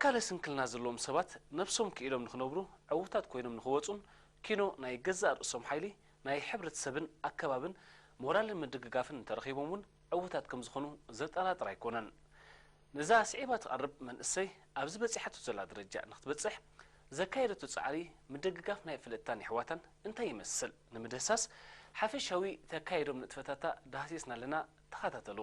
ኣካለ ስንክልና ዘለዎም ሰባት ነብሶም ክኢሎም ንኽነብሩ ዕዉታት ኮይኖም ንኽወጹን ኪኖ ናይ ገዛእ ርእሶም ሓይሊ ናይ ሕብረተሰብን ኣከባብን ሞራልን ምድግጋፍን እንተረኺቦም እውን ዕዉታት ከም ዝኾኑ ዘጠራጥር ኣይኮነን። ነዛ ስዒባ ትቐርብ መንእሰይ ኣብዚ በጺሓቶ ዘላ ደረጃ ንኽትበጽሕ ዘካየደቶ ጻዕሪ ምድግጋፍ ናይ ፍልጥታን የሕዋታን እንታይ ይመስል ንምድህሳስ ሓፈሻዊ ተካየዶም ንጥፈታታ ዳህሲስና ኣለና። ተኸታተሉ።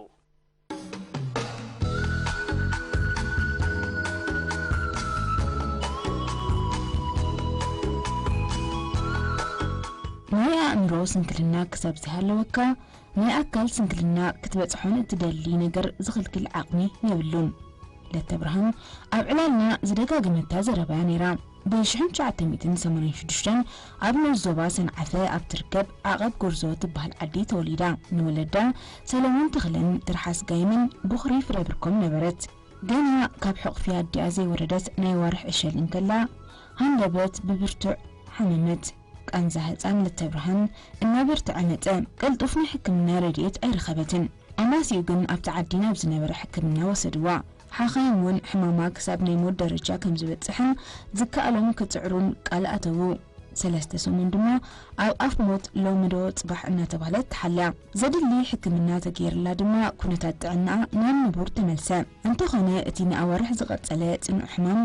ናይ ኣእምሮ ስንክልና ክሳብ ዘይሃለወካ ናይ ኣካል ስንክልና ክትበጽሖን እትደሊ ነገር ዝኽልክል ዓቕሚ የብሉን። ለተብርሃን ኣብ ዕላልና ዝደጋገመታ ዘረባያ ነይራ። ብ ሽሕን ትሽዓተ ሚእትን ሰማንያን ሽዱሽተን ኣብ ንኡስ ዞባ ሰንዓፈ ኣብ ትርከብ ዓቐብ ጎርዞ ትበሃል ዓዲ ተወሊዳ። ንወለዳ ሰለሞን ተኽለን ትርሓስ ጋይምን ቦኽሪ ፍረ ብርኮም ነበረት። ገና ካብ ሕቑፊ ኣዲኣ ዘይወረደት ናይ ኣዋርሕ ዕሸል እንከላ፣ ሃንደበት ብብርቱዕ ሓመመት። ቃንዛ ህጻን ለተብርሃን እናበርትዐ መጸ። ቅልጡፍ ናይ ሕክምና ረድኤት ኣይረኸበትን። ኣማሲኡ ግን ኣብቲ ዓዲ ናብ ዝነበረ ሕክምና ወሰድዋ። ሓኻይም እውን ሕማማ ክሳብ ናይ ሞት ደረጃ ከም ዝበጽሕን ዝከኣሎም ክጽዕሩን ቃል ኣተዉ። ሰለስተ ሰሙን ድማ ኣብ ኣፍ ሞት ሎሚ ዶ ጽባሕ እናተባህለት ተሓልያ። ዘድሊ ሕክምና ተገይርላ ድማ ኩነታት ጥዕናኣ ናብ ንቡር ተመልሰ። እንተኾነ እቲ ንኣዋርሕ ዝቐጸለ ጽኑዕ ሕማም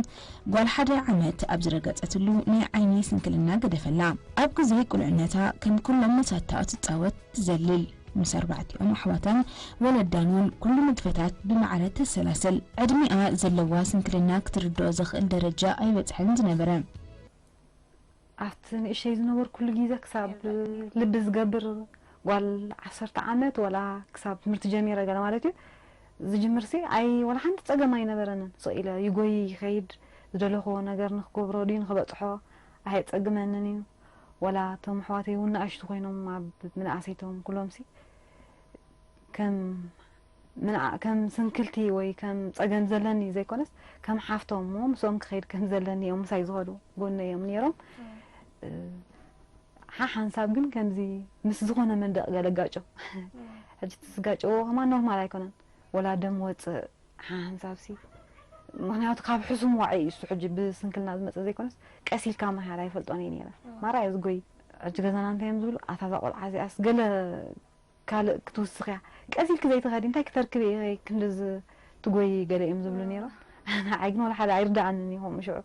ጓል ሓደ ዓመት ኣብ ዝረገጸትሉ ናይ ዓይኒ ስንክልና ገደፈላ። ኣብ ግዜ ቁልዕነታ ከም ኩሎም መሳታ ትጻወት ትዘልል። ምስ ኣርባዕቲኦም ኣሕዋታን ወለዳን እውን ኩሉ ንጥፈታት ብማዕረ ተሰላስል። ዕድሚኣ ዘለዋ ስንክልና ክትርድኦ ዘኽእል ደረጃ ኣይበጽሐን ዝነበረ። ኣብቲ ንእሽተይ ዝነበርኩሉ ግዜ ክሳብ ልቢ ዝገብር ጓል ዓሰርተ ዓመት ወላ ክሳብ ትምህርቲ ጀሚረ ገለ ማለት እዩ ዝጅምርሲ ኣይ ወላ ሓንቲ ጸገም ኣይነበረንን። ስቕ ኢለ ይጎይ ይኸይድ፣ ዝደለኽዎ ነገር ንክገብሮ ድዩ ንክበጽሖ ኣየጸግመንን እዩ። ወላ እቶም ኣሕዋተይ እውን ንኣሽቱ ኮይኖም ኣብ ምንኣሰይቶም ኩሎምሲ ከም ምንዓ ከም ስንክልቲ ወይ ከም ጸገም ዘለኒ ዘይኮነስ ከም ሓፍቶም እሞ ምስኦም ክኸይድ ከም ዘለኒ እዮም ምሳይ ዝኸዱ ጎነይ እዮም ነይሮም። እ፣ ሓሓንሳብ ግን ከምዚ ምስ ዝኾነ መንደቕ ገለ ጋጮ ሕጂ እቲ ዝጋጨዎ ከማን ኖርማል ኣይኮነን። ወላ ደም ወጽእ ሓሓንሳብሲ ምኽንያቱ ካብ ሕሱም ዋዒ እዩ እሱ ሕጂ ብስንክልና ዝመጸ ዘይኮነስ ቀስ ኢልካ ምሃር ኣይፈልጦን እየ ነይረ። ማራ እዩ ዝጎይ። ሕጂ ገዛና እንታይ እዮም ዝብሉ ኣታ እዛ ቆልዓ እዚኣስ ገለ ካልእ ክትውስኽ እያ። ቀስ ኢልኪ ዘይትኸዲ እንታይ ክተርክቢ ኢኺ ክንድዚ ትጎይ ገለ እዮም ዝብሉ ነይሮም። ንዓይ ግን ወላ ሓደ ኣይርድኣንን እዩ ከምኡ ሽዑ።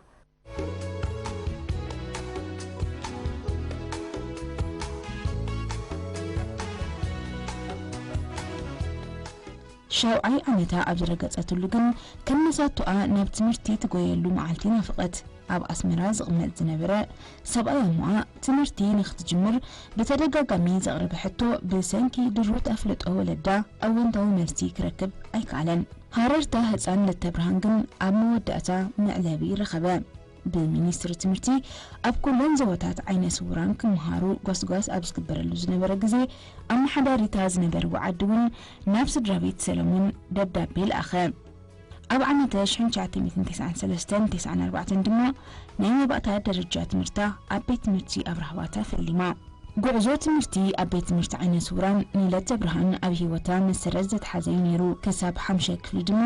ሻውዓይ ዓመታ ኣብ ዝረገጸትሉ ግን ከም መሳቱኣ ናብ ትምህርቲ ትጎየሉ መዓልቲ ናፍቐት። ኣብ ኣስመራ ዝቕመጥ ዝነበረ ሰብኣይ ኣሞኣ ትምህርቲ ንክትጅምር ብተደጋጋሚ ዘቕረበ ሕቶ ብሰንኪ ድሩት ኣፍልጦ ወለዳ ኣወንታዊ መልሲ ክረክብ ኣይከኣለን። ሃረርታ ህጻን ለተብርሃን ግን ኣብ መወዳእታ መዕለቢ ረኸበ። ብሚኒስትሪ ትምህርቲ ኣብ ኩለን ዞባታት ዓይነ ስውራን ክመሃሩ ጓስጓስ ኣብ ዝግበረሉ ዝነበረ ግዜ ኣመሓዳሪታ ዝነበርዎ ዓዲ እውን ናብ ስድራ ቤት ሰለሙን ደብዳቤ ለኣኸ። ኣብ ዓመተ ሽሕን ትሽዓተ ሚእትን ተስዓን ሰለስተን ተስዓን ኣርባዕተን ድማ ናይ መባእታ ደረጃ ትምህርታ ኣብ ቤት ትምህርቲ ኣብርሃ ባታ ፈሊማ። ጉዕዞ ትምህርቲ ኣብ ቤት ትምህርቲ ዓይነ ስውራን ንለተ ብርሃን ኣብ ህይወታ መሰረት ዘትሓዘ እዩ ነይሩ። ክሳብ ሓምሻይ ክፍሊ ድማ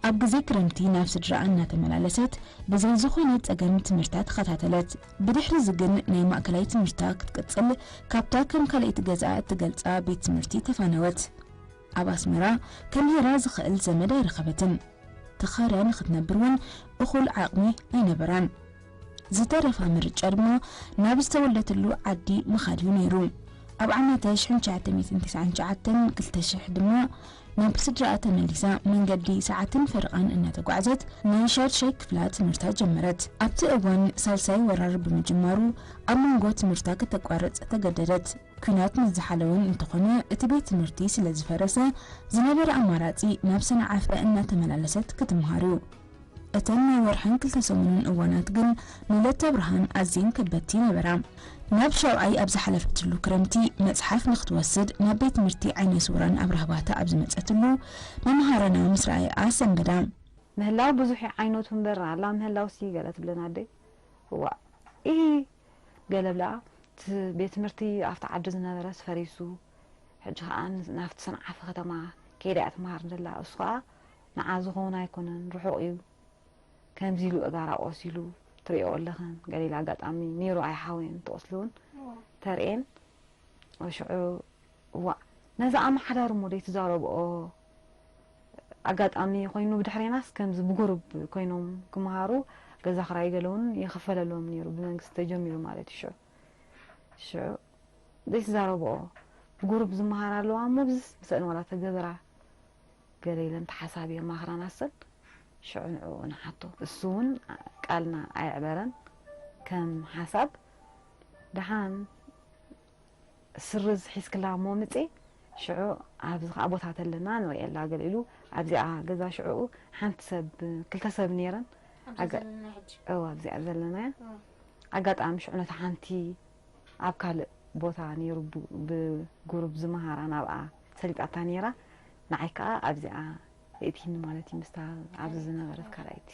ኣብ ግዜ ክረምቲ ናብ ስድራኣ እናተመላለሰት ብዘይ ዝኾነ ጸገም ትምህርታ ተኸታተለት። ብድሕሪ እዚ ግን ናይ ማእከላይ ትምህርታ ክትቅጽል ካብታ ከም ካልኣይቲ ገዝኣ እትገልጻ ቤት ትምህርቲ ተፋነወት። ኣብ ኣስመራ ከምህራ ዝኽእል ዘመድ ኣይረኸበትን። ተኻርያ ንኽትነብር እውን እኹል ዓቕሚ ኣይነበራን። ዝተረፋ ምርጫ ድማ ናብ ዝተወልደትሉ ዓዲ ምኻድ እዩ ነይሩ። ኣብ ዓመተ ሽሕን ትሽዓተ ሚእትን ተስዓን ትሽዓተን ክልተ ሽሕ ድማ ናብ ስድራኣ ተመሊሳ መንገዲ ሰዓትን ፈረቓን እናተጓዕዘት ናይ ሻድሻይ ክፍላ ትምህርታ ጀመረት። ኣብቲ እዋን ሳልሳይ ወራር ብምጅማሩ ኣብ መንጎ ትምህርታ ከተቋርጽ ተገደደት። ኲናት ምስ ዝሓለወን እንተኾነ እቲ ቤት ትምህርቲ ስለ ዝፈረሰ ዝነበረ ኣማራጺ ናብ ሰንዓፈ እናተመላለሰት ክትምሃር እዩ። እተን ናይ ወርሕን ክልተ ሰሙንን እዋናት ግን ንለተ ብርሃን ኣዝየን ከበድቲ ነበራ። ናብ ሻውዓይ ኣብ ዝሓለፈትሉ ክረምቲ መጽሓፍ ንኽትወስድ ናብ ቤት ትምህርቲ ዓይነ ስውራን ኣብርሃ ባታ ኣብ ዝመጸትሉ መምሃራና ምስ ረኣየኣ ሰንበዳ። ምህላው ብዙሕ ዓይነቱ እምበር ኣላ ምህላውሲ ገለ ትብለና ኣደይ። እዋእ ኢሂ ገለ ብለኣ። እቲ ቤት ትምህርቲ ኣብቲ ዓዲ ዝነበረስ ፈሪሱ። ሕጂ ኸኣ ን-፣ ናብቲ ሰንዓፈ ከተማ ከይዳ እያ ትመሃር ዘላ። እሱ ኸኣ ንዓ ዝኸውን ኣይኮነን፣ ርሑቕ እዩ። ከምዚ ኢሉ እጋራ ቆሲሉ ትሪኦ ኣለኽን፣ ገሊላ ኣጋጣሚ ነይሩ ኣይሓወየን፣ ትቆስሉ እውን ተርእየን። ሽዑ እዋእ፣ ነዚ ኣመሓዳሪ እሞ ዘይትዛረብኦ? ኣጋጣሚ ኮይኑ ብድሕሬናስ ከምዚ ብጉሩብ ኮይኖም ክመሃሩ ገዛ ክራይ ገለ እውን ይኽፈለሎም ነይሩ፣ ብመንግስቲ ተጀሚሩ ማለት እዩ። ሽዑ ሽዑ ዘይትዛረብኦ? ብጉሩብ ዝመሃራ ኣለዋ እሞ ብዝስ ምስአን ዋላ ተገበራ ገለ ኢለን ተሓሳቢ የማኽራና ሰን። ሽዑ ንዕኡ ንሓቶ። እሱ እውን ቃልና ኣየዕበረን። ከም ሓሳብ ደሓን ስርዝ ሒዝክላ እሞ ምጺ፣ ሽዑ ኣብዚ ኸዓ ቦታ ተለና ንርእየላ ገለ ኢሉ ኣብዚኣ ገዛ ሽዕኡ ሓንቲ ሰብ፣ ክልተ ሰብ ነይረን። ኣብዚ ኣጋ-፣ ዘለና ሕጂ። እወ፣ ኣብዚኣ ዘለናያ። እወ። ኣጋጣሚ ሽዑ ነታ ሓንቲ ኣብ ካልእ ቦታ ነይሩ ብ-፣ ብጉሩብ ዝመሃራ ናብኣ ሰሊጣታ ነይራ። ንዓይ ከኣ ኣብዚኣ የእቲኒ ማለት እዩ፣ ምስታ ኣብዚ ዝነበረት ካልኣይቲ።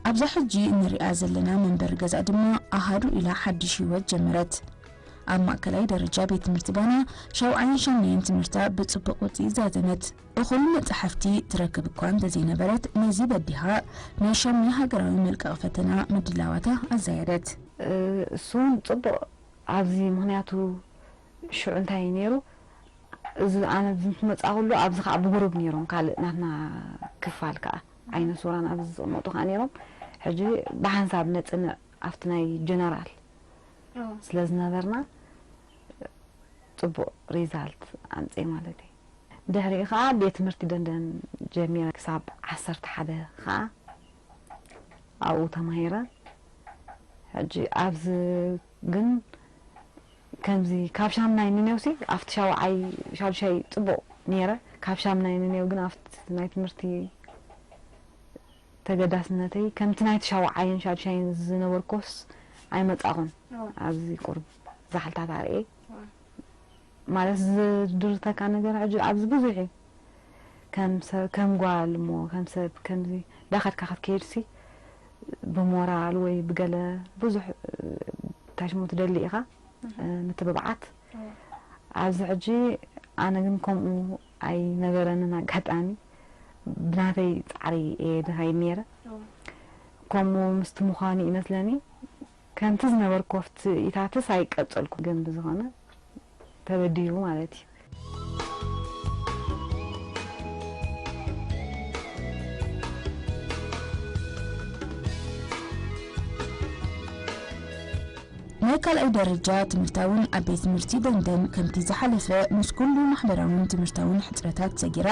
ኣብዛ ሕጂ እንሪኣ ዘለና መንበሪ ገዛ ድማ ኣሃዱ ኢላ ሓድሽ ህይወት ጀመረት። ኣብ ማእከላይ ደረጃ ቤት ትምህርቲ ባና ሻውዓይን ሻምናይን ትምህርታ ብጽቡቕ ውጽኢት ዛዘመት። እኹል መጻሕፍቲ ትረክብ እኳ እንተዘይነበረት፣ ነዚ በዲሃ ናይ ሻምናይ ሃገራዊ መልቀቒ ፈተና ምድላዋታ ኣዛየደት። እ፣ እሱ እውን ጽቡቕ ኣብዚ፣ ምኽንያቱ ሽዑ እንታይ እዩ ነይሩ፣ እዚ ኣነ ኣብዚ ምስ መጻእኩሉ ኣብዚ ከዓ ብጉሩብ ነይሮም፣ ካልእ ናትና ክፋል ከዓ ዓይነ ስውራን ኣብዚ ዝቕመጡ ከዓ ነይሮም። ሕጂ ብሓንሳብ ነጽንዕ ኣብቲ ናይ ጀነራል እዎ። ስለ ዝነበርና ጽቡቕ ሪዛልት ኣምጽኤ ማለት እዩ። ድሕሪኡ ከዓ ቤት ትምህርቲ ደንደን ጀሚረ ክሳብ ዓሰርተ ሓደ ከዓ ኣብኡ ተማሂረ። ሕጂ ኣብዚ ግን ከምዚ ካብ ሻምናይ ንኔውሲ ኣብቲ ሻውዓይ ሻዱሻይ ጽቡቕ ነይረ። ካብ ሻምናይ ንኔው ግን ኣብቲ ናይ ትምህርቲ ተገዳስነተይ ከምቲ ናይቲ ሻውዓይን ሻዱሻይን ዝነበርኩስ ኣይመጻኹን። እወ። ኣብዚ ቁሩብ ዛሕልታት ኣርእየ። እወ። ማለት ዝድርተካ ነገር ሕጂ ኣብዚ ብዙሕ እዩ። ከም ሰብ፣ ከም ጓል እሞ ከም ሰብ ከምዚ ዳኸድካ ክትከይድሲ ብሞራል ወይ ብገለ ብዙሕ፣ እ፣ እንታይ ሽሙ ትደሊ ኢኻ፣ እህ። እ፣ ምትብባዓት። እወ። ኣብዚ ሕጂ ኣነ ግን ከምኡ ኣይነበረንን ኣጋጣሚ። ብናተይ ጻዕሪ እየ ዝኸይድ ነይረ። እወ። ከምኡ ምስቲ ምዃኑ ይመስለኒ። ከምቲ ዝነበርኩ ኣብቲ ኢታትስ ኣይቀጸልኩ፣ ግን ብዝኾነ ተበዲሁ ማለት እዩ። ናይ ካልኣይ ደረጃ ትምህርታ እውን ኣብ ቤት ትምህርቲ ደንደን ከምቲ ዝሓለፈ ምስ ኩሉ ማሕበራውን ትምህርታውን ሕጽረታት ሰጊራ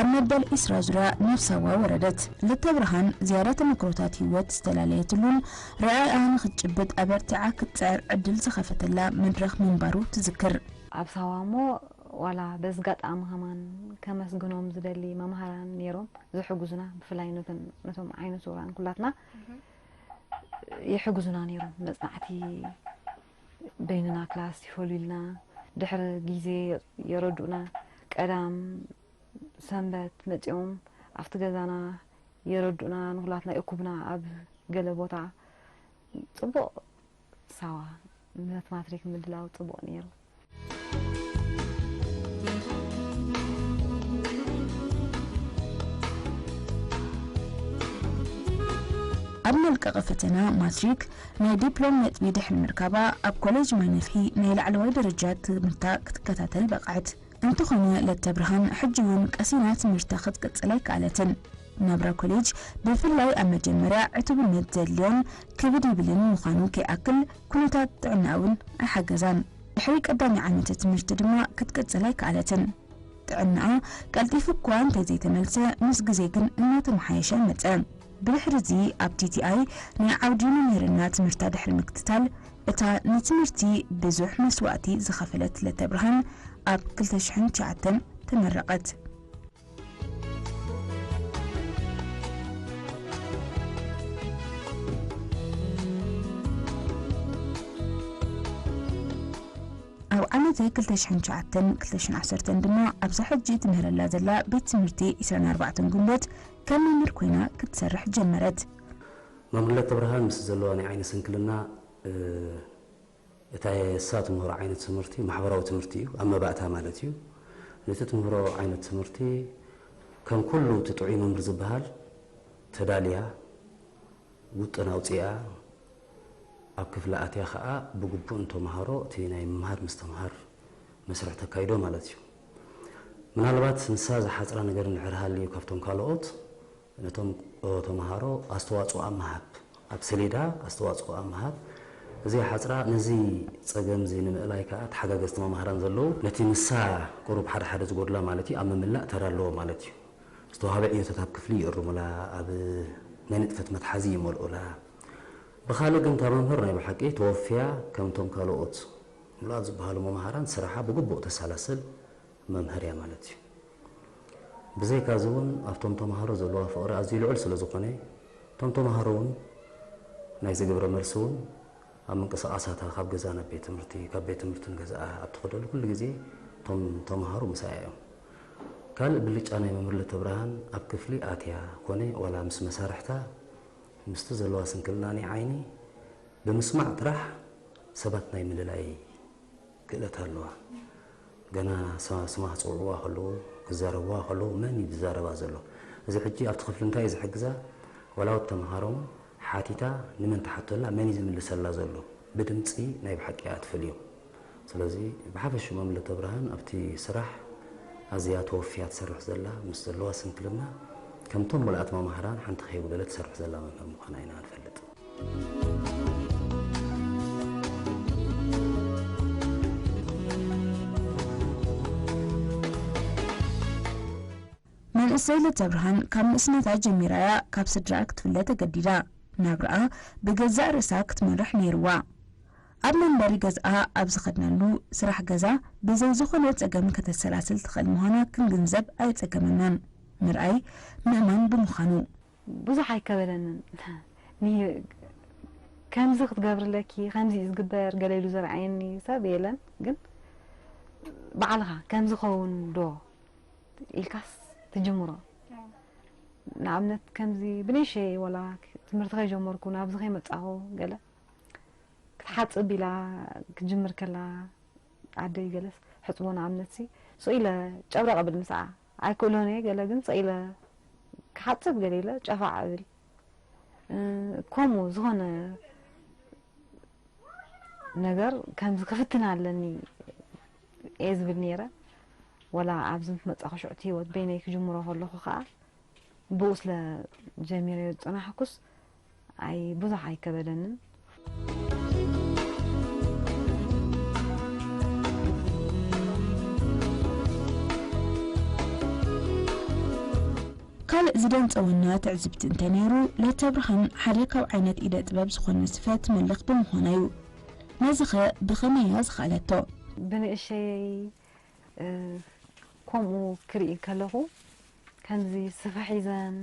ኣብ መበል ዒስራ ዙርያ ናብ ሳዋ ወረደት። ለተብርሃን ዝያዳ ተመክሮታት ህይወት ዝተላለየትሉን ርኣይኣ ንኽትጭብጥ ኣበርቲዓ ክትጽዕር ዕድል ዝኸፈተላ መድረኽ ምንባሩ ትዝክር። ኣብ ሳዋ እሞ ዋላ በዚ ኣጋጣሚ ከማን ከመስግኖም ዝደሊ መምሃራን ነይሮም ዝሕግዙና፣ ብፍላይ ነቶም፣ ነቶም ዓይነ ስውራን ኩላትና እህ። ይሕግዙና ነይሮም። መጽናዕቲ በይንና ክላስ ይፈልዩልና፣ ድሕሪ ግዜ የረድኡና። ቀዳም ሰንበት መጺኦም ኣብቲ ገዛና የረድኡና፣ ንኹላትና ይእኩብና ኣብ ገለ ቦታ። ጽቡቕ ሳዋ፣ ነቲ ማትሪክ ምድላው ጽቡቕ ነይሩ። ኣብ መልቀቒ ፈተና ማትሪክ ናይ ዲፕሎም ነጥቢ ድሕሪ ምርካባ፣ ኣብ ኮሌጅ ማይ ነፍሒ ናይ ላዕለዋይ ደረጃ ትምህርታ ክትከታተል በቕዐት። እንተኾነ ለተብርሃን ሕጂ እውን ቀሲና ትምህርታ ክትቅጽል ኣይከኣለትን። ናብራ ኮሌጅ ብፍላይ ኣብ መጀመርያ ዕቱብነት ዘድልዮን ክብድ ይብልን ምዃኑ ከይኣክል ኩነታት ጥዕናኣ እውን ኣይሓገዛን። ድሕሪ ቀዳማይ ዓመተ ትምህርቲ ድማ ክትቅጽል ኣይከኣለትን። ጥዕናኣ ቀልጢፉ እኳ እንተዘይተመልሰ፣ ምስ ግዜ ግን እናተመሓየሸ መጸ። ብድሕርዚ ኣብ ቲ ቲ ኣይ ናይ ዓውዲ መምህርና ትምህርታ ድሕሪ ምክትታል፣ እታ ንትምህርቲ ብዙሕ መስዋእቲ ዝኸፈለት ለተብርሃን ኣብ ክልተ ሽሕን ትሽዓተን ተመረቐት። ኣብ ዓመተ ክልተ ሽሕን ትሽዓተን ክልተ ሽሕን ዓሰርተን ድማ ኣብዛ ሕጂ ትምህረላ ዘላ ቤት ትምህርቲ ዒስራን ኣርባዕተን ጉንበት ከም መምህር ኮይና ክትሰርሕ ጀመረት። መምህር ለተብርሃን ምስ ዘለዋ ናይ ዓይኒ ስንክልና፣ እ፣ እታ እሳ ትምህሮ ዓይነት ትምህርቲ ማሕበራዊ ትምህርቲ እዩ፣ ኣብ መባእታ ማለት እዩ። ነቲ ትምህሮ ዓይነት ትምህርቲ ከም ኩሉ እቲ ጥዑይ መምህር ዝበሃል ተዳልያ፣ ውጥን ኣውፂኣ፣ ኣብ ክፍሊ ኣትያ ኸዓ ብግቡእ ንተምሃሮ እቲ ናይ ምምሃር ምስትምሃር መስርሕ ተካይዶ ማለት እዩ። ምናልባት ንሳ ዝሓፅራ ነገር እንድሕር ሃልዩ ካብቶም ካልኦት ነቶም ተምሃሮ ኣስተዋፅኦ ኣብ ምሃብ፣ ኣብ ሰሌዳ ኣስተዋፅኦ ኣብ ምሃብ፣ እዚ ሓፅራ ነዚ ፀገም እዚ ንምእላይ ከዓ ተሓጋገዝቲ መማህራን ዘለዉ ነቲ ንሳ ቁሩብ ሓደ ሓደ ዝጎድላ ማለት እዩ ኣብ ምምላእ ተራ ኣለዎ ማለት እዩ። ዝተዋህበ ዕዮታት ኣብ ክፍሊ ይእርሙላ፣ ኣብ ናይ ንጥፈት መትሓዚ ይመልኡላ። ብኻልእ ግን እታ መምህር ናይ ብሓቂ ተወፍያ ከምቶም ካልኦት ምሉኣት ዝበሃሉ መማህራን ስራሓ ብግቡእ ተሰላስል መምህር እያ ማለት እዩ። ብዘይካዚ እውን ኣብቶም ተምሃሮ ዘለዋ ፍቕሪ ኣዝዩ ልዑል ስለ ዝኾነ እቶም ተምሃሮ እውን ናይዚ ግብረ መልሲ እውን ኣብ ምንቅስቓሳታ ካብ ገዛ ናብ ቤት ትምህርቲ ካብ ቤት ትምህርቲ ንገዛኣ ኣብ ትኸደሉ ኩሉ ግዜ እቶም ተምሃሮ ምሳኣ እዮም። ካልእ ብልጫ ናይ መምህር ለተብርሃን ኣብ ክፍሊ ኣትያ ኮነ ዋላ ምስ መሳርሕታ ምስቲ ዘለዋ ስንክልና ናይ ዓይኒ ብምስማዕ ጥራሕ ሰባት ናይ ምልላይ ክእለት ኣለዋ። ገና ስማ ክፅውዕዋ ከለዉ ክዛረብዋ ከለዉ መን እዩ ዝዛረባ ዘሎ? እዚ ሕጂ ኣብቲ ክፍሊ እንታይ እዩ ዝሕግዛ? ዋላ ወት ተምሃሮ ሓቲታ ንመን ትሓቶ ኣላ መን እዩ ዝምልሰላ ዘሎ? ብድምፂ ናይ ብሓቂ እያ ትፈልዮም። ስለዚ ብሓፈሽኡ መምህር ለተብርሃን ኣብቲ ስራሕ ኣዝያ ተወፍያ ትሰርሕ ዘላ ምስ ዘለዋ ስንክልና ከምቶም ምሉኣት መማህራን ሓንቲ ከይጉደለት ትሰርሕ ዘላ መምህር ምዃና ኢና ንፈልጥ። መንእሰይ ለተብርሃን ካብ ንእስነታ ጀሚራ እያ ካብ ስድራኣ ክትፍለ ተገዲዳ። ናብራኣ ብገዛእ ርእሳ ክትመርሕ ነይርዋ። ኣብ መንበሪ ገዝኣ ኣብ ዝኸድናሉ፣ ስራሕ ገዛ ብዘይ ዝኾነ ጸገም ከተሰላስል ትኽእል ምዃና ክንግንዘብ ኣየጸገመናን። ምርኣይ ምእማን ብምዃኑ። ብዙሕ ኣይከበደንን። ከምዚ ክትገብሪ ኣለኪ፣ ከምዚ እዩ ዝግበር ገለ ኢሉ ዘርኣየኒ ሰብ የለን። ግን ባዕልኻ ከምዚ ኸውን ዶ ኢልካስ ትጅምሮ። ንኣብነት ከምዚ ብንእሸይ ወላ ትምህርቲ ከይጀመርኩ ናብዚ ከይመጻኹ ገለ ክትሓጽብ ኢላ ክትጅምር ከላ ኣደይ ገለስ ሕጽቦ ንኣብነትሲ ስቕ ኢለ ጨብረቕ እብል ምስኣ ኣይክእሎን እየ ገለ ግን ስቕ ኢለ ክሓጽብ ገለ ኢለ ጨፋዕ እብል ከምኡ ዝኾነ ነገር ከምዚ ክፍትን ኣለኒ እየ ዝብል ነይረ። ወላ ኣብዚ ምስ መጻኹ ሽዑ እቲ ህይወት በይነይ ክጅምሮ ከለኹ ከኣ ብኡ ስለ ጀሚረዮ ዝጸናሕኩስ ኣይ ብዙሕ ኣይከበደንን። ካልእ ዝደንጸወና ትዕዝብቲ እንተነይሩ፣ ለተብርሃን ሓደ ካብ ዓይነት ኢደ ጥበብ ዝኾነ ስፈ ትመልኽ ብምዃና እዩ። ነዚኸ ብኸመይ እያ ዝኸኣለቶ? ብንእሸይ ከምኡ ክርኢ ከለኹ ከምዚ ስፈ ሒዘን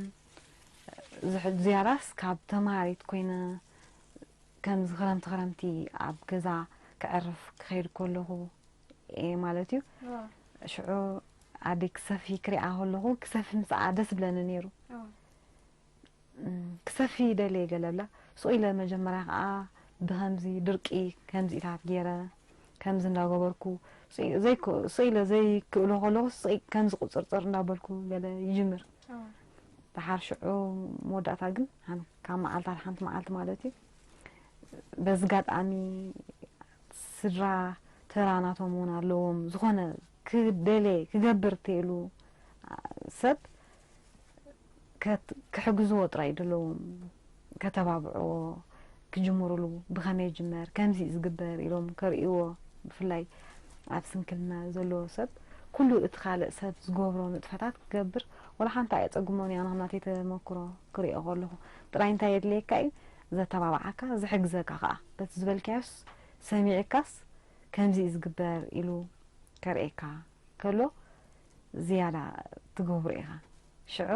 ዝያዳስ ካብ ተምሃሪት ኮይነ ከምዚ ክረምቲ ክረምቲ ኣብ ገዛ ከዕርፍ ክኸይድ ከለኹ እየ ማለት እዩ። ሽዑ ኣደይ ክሰፊ ክሪኣ ከለኹ ክሰፊ ምስኣ ደስ ይብለኒ ነይሩ። ክሰፊ ይደሊ እየ ገለ እብላ። ስቕ ኢለ መጀመርያ ከዓ ብኸምዚ ድርቂ ከምዚኢታት ገይረ ከምዚ እንዳገበርኩ ስቕ ኢለ ዘይክእሎ ከለኹ ስቕ ከምዚ ቁፅርፅር እንዳበልኩ ገለ ይጅምር። ደሓር ሽዑ መወዳእታ ግን ካብ መዓልታት ሓንቲ መዓልቲ ማለት እዩ በዚ ጋጣሚ ስድራ ተራ ናቶም እውን ኣለዎም። ዝኾነ ክደሌ ክገብር ተይሉ ሰብ ክሕግዝዎ ጥራይ ደለዎም፣ ከተባብዕዎ፣ ክጅምርሉ ብኸመይ ይጅመር፣ ከምዚ እዩ ዝግበር ኢሎም ከርእይዎ፣ ብፍላይ ኣብ ስንክልና ዘሎ ሰብ ኩሉ እቲ ካልእ ሰብ ዝገብሮ ንጥፈታት ክገብር ወላ ሓንቲ ኣየጸግሞን እዩ። ኣነ ከም ናተይ ተመክሮ ክርእዮ ከለኹ ጥራይ እንታይ የድልየካ እዩ ዘተባብዓካ ዝሕግዘካ ከኣ በቲ ዝበልካዮስ ሰሚዕካስ ከምዚ እዩ ዝግበር ኢሉ ከርእየካ ከሎ ዝያዳ ትገብሮ ኢኻ። ሽዑ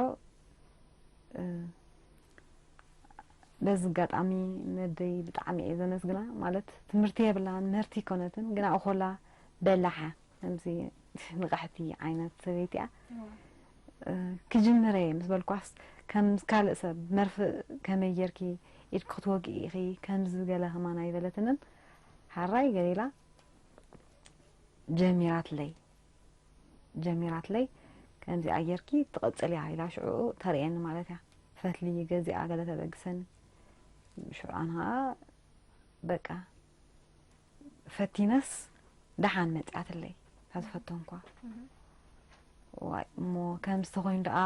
በዚ ኣጋጣሚ ነደይ ብጣዕሚ እየ ዘመስግና። ማለት ትምህርቲ የብላን ምህርቲ ኣይኮነትን፣ ግን ኣብኡ ከላ በላሓ ከምዚ ንቕሕቲ ዓይነት ሰበይቲ እያ። ክጅምር እየ ምስ በልኳስ ከም ካልእ ሰብ መርፍእ ከመይ ጌርኪ ኢድኪ ክትወግኢ ኢኺ ከምዚ ገለ ከማን ኣይበለትንን። ሓራይ ገሊላ ጀሚራትለይ ጀሚራትለይ ከምዚኣ ጌርኪ ትቕጽል እያ ኢላ ሽዑ ተርእየኒ ማለት እያ። ፈትሊ ገዚኣ ገለ ተበግሰኒ። ሽዑ ኣነ ኸኣ በቃ ፈቲነስ ደሓን መጺኣትለይ እታ ዝፈተንኳ። ዋይ እሞ ከምዚ ተኾይኑ ደኣ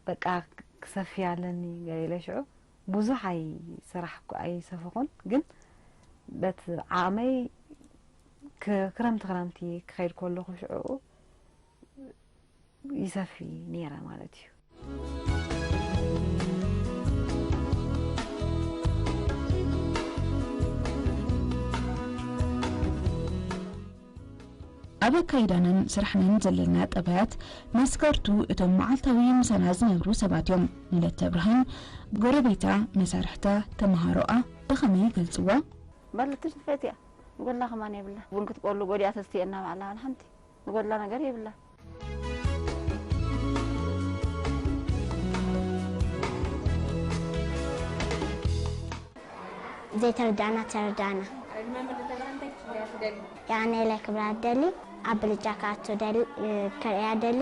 በቃ ክሰፊ ኣለኒ ገለ ኢለ ሽዑ ብዙሕ ኣይሰራሕኩ ኣይሰፈኹን፣ ግን በቲ ዓቕመይ ክ- ክረምቲ ክረምቲ ክኸይድ ከለኹ ሽዑ ይሰፊ ነይረ ማለት እዩ። ኣብ ኣካይዳናን ስራሕናን ዘለና ጠባያት መስከርቱ እቶም መዓልታዊ ምሳና ዝነብሩ ሰባት እዮም። ንለተ ብርሃን፣ ጎረቤታ፣ መሳርሕታ፣ ተመሃሮኣ ብኸመይ ይገልጽዋ? መለትሽ ንፈት እያ። ንጎላ ከማን የብላ። ቡን ክትቆሉ ጎዲኣ ተስትየና ባዕላ ሓንቲ ንጎላ ነገር የብላ። ዘይተረዳእና ተረዳእና። የዓነይለ ክብላ ደሊ ኣብ ብልጫ ክኣቱ ደሊ ከርእያ ደሊ።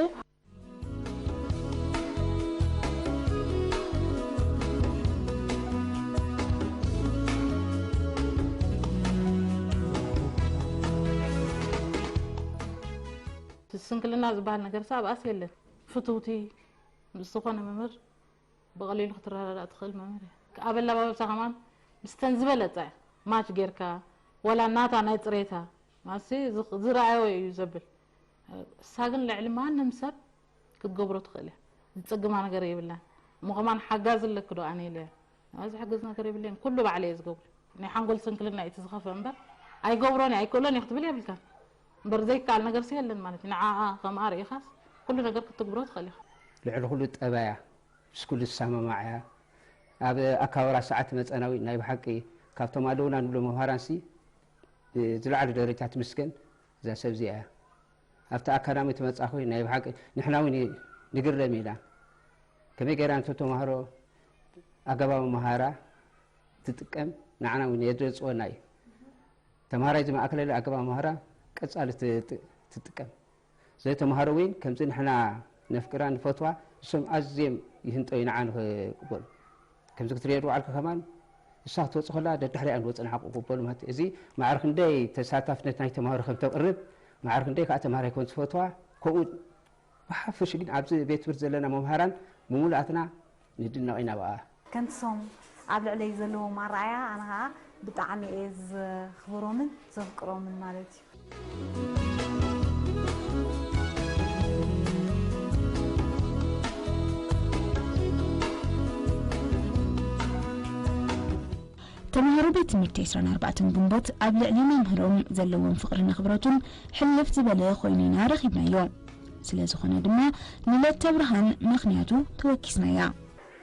ስንክልና ዝበሃል ነገር ሳብ ኣስ የለን። ፍትውቲ ምስ ዝኾነ መምህር ብቐሊሉ ክትረዳዳእ ትኽእል መምህር እያ። ኣብ ኣለባብሳ ከማን ምስተን ዝበለጸ እያ። ማች ጌርካ ወላ ናታ ናይ ጽሬታ ማሲ ዝረኣዮ እዩ ዘብል። እሳ ግን ልዕሊ ማንም ሰብ ክትገብሮ ትኽእል እያ። ዝጽግማ ነገር የብላን። እሞ ከማን ሓጋዚ ኣለኪ ዶ ኣነ ኢለያ። ዝሕግዝ ነገር የብለይን። ኩሉ ባዕለ እየ ዝገብሮ። ናይ ሓንጎል ስንክልና እዩ እቲ ዝኸፍአ እምበር ኣይገብሮን እየ ኣይክእሎን እየ ክትብል የብልካን። እምበር ዘይከኣል ነገርሲ የለን ማለት እዩ። ንዓኣ ከምኣ ርኢኻስ ኩሉ ነገር ክትግብሮ ትኽእል ኢኻ። ልዕሊ ኩሉ ጠባያ ምስ ኩሉ ትሰማማዕ እያ። ኣብ ኣከባብራ ሰዓት መጸናዊ ናይ ብሓቂ ካብቶም ኣለውና ንብሎ መምሃራንሲ ብዝለዓለ ደረጃ ትምስገን እዛ ሰብ እዚኣ እያ። ኣብቲ ኣካዳሚ ትመጻ ኮይን ናይ ብሓቂ ንሕና እውን ንግረም ኢና። ከመይ ገይራ ነቶም ተምሃሮ ኣገባብ ኣምሃራ ትጥቀም ንዓና እውን የደንጽወና እዩ። ተምሃራይ ዝመኣከለለ ኣገባብ ኣምሃራ ቀጻሊ ትጥቀም። ዘይ ተምሃሮ እውን ከምዚ ንሕና ነፍቅራ ንፈትዋ እሶም ኣዝዮም ይህንጠዩ ንዓ ንኽቕበሉ። ከምዚ ክትሪኦ ዝወዓልካ ከማን እሳ ክትወጽእ ከላ ደድሕሪኣ ንወጽእ ንዓ ክቕበሉ ማለት እዩ። እዚ ማዕረ ክንደይ ተሳታፍነት ናይ ተምሃሮ ከም ተቕርብ ማዕረ ክንደይ ከኣ ተምሃራይ ከም ዝፈትዋ ከምኡ ብሓፈሽ ግን ኣብዚ ቤት ትምህርቲ ዘለና መምሃራን ብምሉኣትና ንድነቕ ኢና ብኣ። ከምቲ ሶም ኣብ ልዕለይ ዘለዎም ኣረኣእያ ኣነ ኸኣ ብጣዕሚ እየ ዘኽብሮምን ዘፍቅሮምን ማለት እዩ። ተምሃሮ ቤት ትምህርቲ ዕስራን ኣርባዕተን ግንቦት ኣብ ልዕሊ መምህሮም ዘለዎም ፍቕርን ኣኽብሮትን ሕልፍ ዝበለ ኮይኑ ኢና ረኺብናዮ። ስለ ዝኾነ ድማ ንለተብርሃን ምኽንያቱ ተወኪስናያ።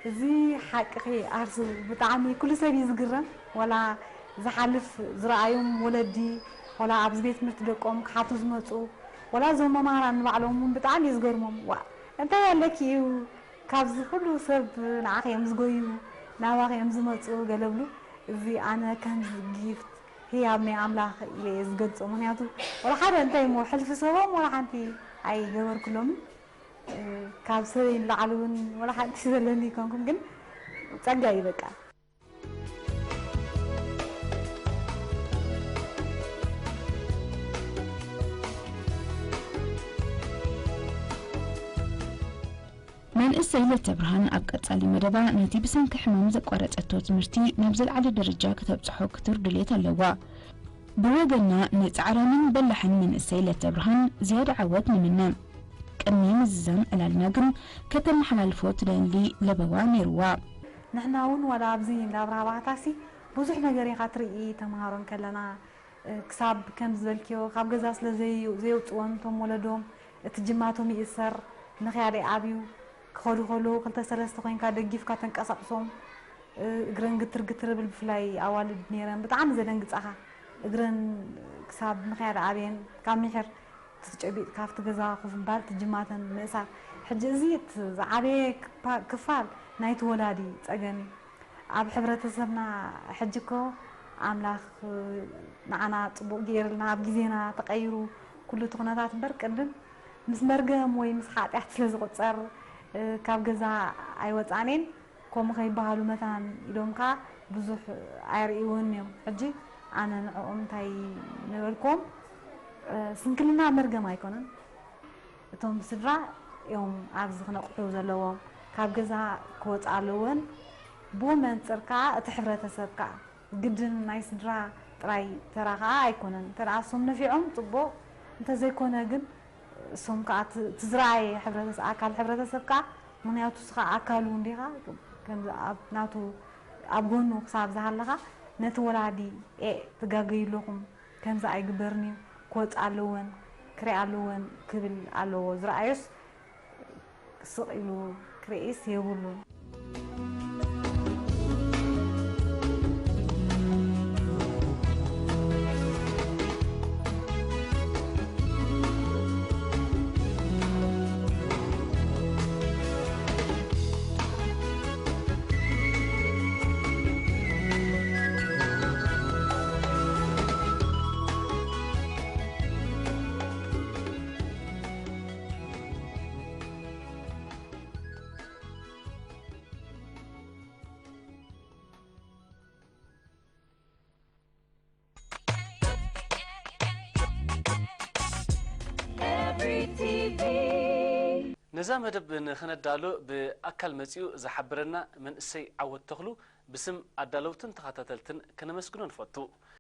እዚ ሓቅኺ ኣርሱ ብጣዕሚ ኩሉ ሰብ እዩ ዝግረም ወላ ዝሓልፍ ዝረኣዮም ወለዲ ወላ ኣብዚ ቤት ትምህርቲ ደቆም ክሓቱ ዝመፁ ወላ እዞም መምሃራን ንባዕሎም እውን ብጣዕሚ እዩ ዝገርሞም ዋእ እንታይ ኣለኪ እዩ ካብዚ ኩሉ ሰብ ንዓኺ እዮም ዝጎዩ ናባኺ እዮም ዝመፁ ገለ ብሉ እዚ ኣነ ከምዚ ጊፍት ህያብ ናይ ኣምላኽ ኢለ እየ ዝገልፆ ምክንያቱ ወላ ሓደ እንታይ እሞ ሕልፊ ሰቦም ወላ ሓንቲ ኣይገበርኩሎምን ካብ ሰበይ ንላዕሊ እውን ወላ ሓንቲ ዘለኒ ይኮንኩም ግን ጸጋ እዩ በቃ። መንእሰይ ለተብርሃን ኣብ ቀጻሊ መደባ ነቲ ብሰንኪ ሕማም ዘቋረጸቶ ትምህርቲ ናብ ዝለዓለ ደረጃ ከተብጽሖ ክቱር ድሌት ኣለዋ። ብወገንና ንጻዕራምን በላሕን መንእሰይ ለተብርሃን ዝያዳ ዓወት ንምነ። ቅድሚ ምዝዛም ዕላልና ግን ከተመሓላልፎ ትደሊ ለበዋ ነይርዋ። ንሕና እውን ዋላ ኣብዚ እንዳ ኣብርሃ ባህታሲ ብዙሕ ነገር ኢኻ ትርኢ ተምሃሮ እንከለና ክሳብ ከም ዝበልክዮ ካብ ገዛ ስለ ዘየውፅዎም እቶም ወለዶም እቲ ጅማቶም ይእሰር ምኽያደይ ኣብዩ ክኸዱ ከለዉ ክልተ ሰለስተ ኮይንካ ደጊፍካ ተንቀሳቕሶም እግረን ግትር ግትር ብል ብፍላይ ኣዋልድ ነይረን ብጣዕሚ ዘደንግፃኻ እግረን ክሳብ ምኽያድ ኣብየን ካብ ምሕር ትጨቢጥ ካብቲ ገዛ ኮፍ ምባል ትጅማተን ምእሳር ሕጂ እዚ እቲ ዝዓበየ ክፋል ናይቲ ወላዲ ፀገም እዩ ኣብ ሕብረተሰብና ሕጂ እኮ ኣምላኽ ንዓና ጽቡቕ ገይርልና ኣብ ግዜና ተቐይሩ ኩሉ እቲ ኩነታት እምበር ቅድም ምስ መርገም ወይ ምስ ሓጢኣት ስለ ዝቑጸር ካብ ገዛ ኣይወጻኔን። ከምኡ ከይበሃሉ መታን ኢሎም ከኣ ብዙሕ ኣየርእይዎን እዮም። ሕጂ ኣነ ንዕኦም እንታይ ነበልኩም፣ ስንክልና መርገም ኣይኮነን። እቶም ስድራ እዮም ኣብዚ ክነቕሑ ዘለዎም። ካብ ገዛ ክወፃ ኣለወን። ብኡ መንፅር ከዓ እቲ ሕብረተሰብ ከዓ ግድን ናይ ስድራ ጥራይ ተራ ከዓ ኣይኮነን። እንተ ደኣ እሶም ነፊዖም ፅቡቕ፣ እንተዘይኮነ ግን እሶም ከዓ እቲ እቲ ዝረኣየ ሕብረተሰብ ኣካል ሕብረተሰብ ከዓ ምኽንያቱ ንስኻ ኣካሉ እንዲኻ ከምዚ ኣብ ናቱ ኣብ ጎኑ ክሳብ ዝሃለኻ ነቲ ወላዲ ኤ ትጋገዩ ኣለኹም ከምዚ ኣይግበርን እዩ ክወፅእ ኣለወን ክሪኣ ኣለወን ክብል ኣለዎ ዝረኣዮስ ስቕ ኢሉ ክርእይስ የብሉን። ነዛ መደብ ንኽነዳሎ ብኣካል መጺኡ ዝሓበረና መንእሰይ ዓወት ተኽሉ ብስም ኣዳለውትን ተኸታተልትን ከነመስግኖ ንፈቱ።